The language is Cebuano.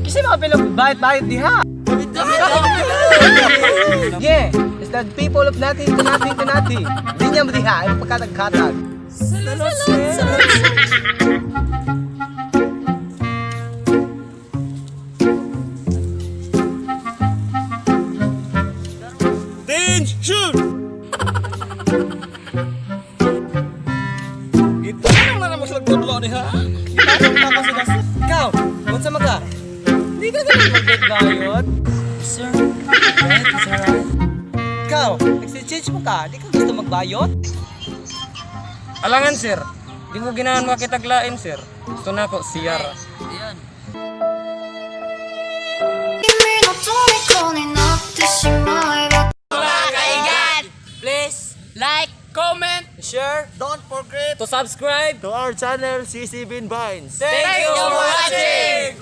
Kasi mga pilog bayot-bayot diha. Yeah, it's the people of nothing to nothing to nothing. Di niya mo diha, ay pagkatag-katag. Salud, sir. Attention! Gitanong na naman sila tudlo ni ha. Ikaw, unsa man ka? Hindi ka ganun mag-bayot. Sir, right, sir. Ikaw, nagsi-change mo ka, di ka gusto magbayot? Alangan, sir. Di ko ginahan makitaglain, sir. Gusto na ako, siyara. 君の虜になってしまえば Please, like, comment, Share. Don't forget To subscribe! to our channel, CC Bin Vines. Thank you for watching!